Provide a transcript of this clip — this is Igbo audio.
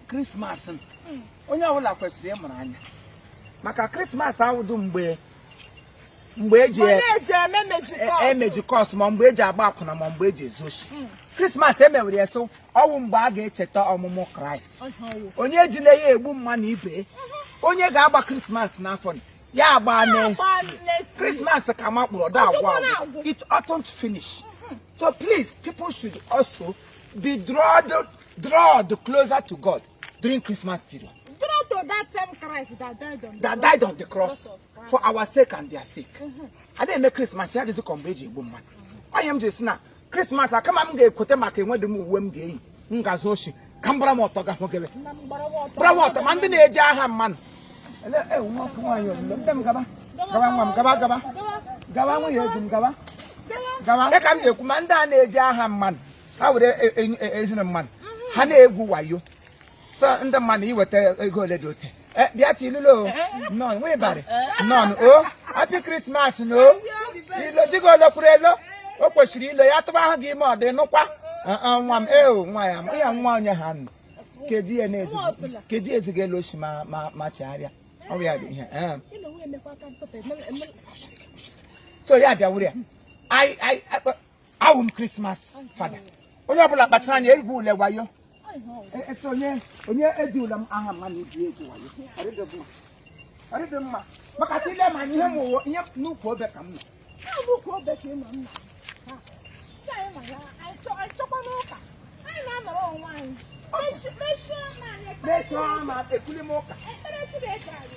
Krismas onye ọbụla kwesịrị ịmụrụ anya maka Krismas awụdụ mgbe eji Onye eji eme mejikọs. Emejikọs, ma mgbe eji agba akwụna, ma mgbe eji ezu oshi. Krismas emewere ya so ọwụ mgbe a ga-echeta ọmụmụ Kraịst. Onye ejila ya egbu mma na ibe. Onye ga-agba Krismas n'afọ ya agba next year. Christmas ka makpụrụ ọdọ agwụ agwụ. It oughtn't finish. So please, people should also be drawed closer to God during Christmas period. Draw to that same Christ that died on the That died on the cross of Christ. For our sake and their sake. A na-eme Christmas ya dịzị ka mgbe eji egbu mmadụ. Onye m ji si na Christmas a, kama m ga-ekweta maka enwedị m uwe m ga-eyi, m ga-azụ oshi ka m gbara m ọtọ ga hụgebe. Na m gbarawa ọtọ. Gbara m ọtọ. Ma ndị na-eji aha mmadụ ele ewu nwa ọkụ nwaanyị olilo ndị m. Gaba, gaba, nwa m, gaba, gaba, gaba, nwunye di m, gaba, gaba. Dị ka m ji ekwu, ma ndị a na-eji aha mmadụ ha were ezinụ mmadụ ha na-egwu wayo, so ndị mmadụ iweta ego ole dị ote. Bịa tililo nọn nwe ịbarị nọn o. Happy Christmas. No ilo di gị ole kwuru elo o kwesịrị ilo ya tụba ahụ gị ime ọ dị nụkwa. Nwa m eo, nwa ya ya, nwa onye ha nọ kedu ihe na-ezighị kedu ezighị elu oshi ma chegharịa ọ bụ ya dị ihe. Ị na onwe emekwa aka ntụtụ So ya bịa wuru ya. Awụ m Christmas fada. Onye ọbụla kpachara anya egwu ule wayo. Etu onye eji ule m aha mmadụ eji egwu wayo. Ọ dịghị mma. Ọ dịghị mma maka ka ile ma anya ihe m ụwa ihe n'ukwu obe ka m nọ. Ya n'ukwu obe ka ị nọ, nna. Ha. Ndị anyị nọ ya, anyị chọkwa n'ụka. Anyị na-anọrọ onwe anyị. Mechie ọnụ anyị ekpere. Mechie ọnụ ma ekwuli m ụka. Ekpere Chineke anyị.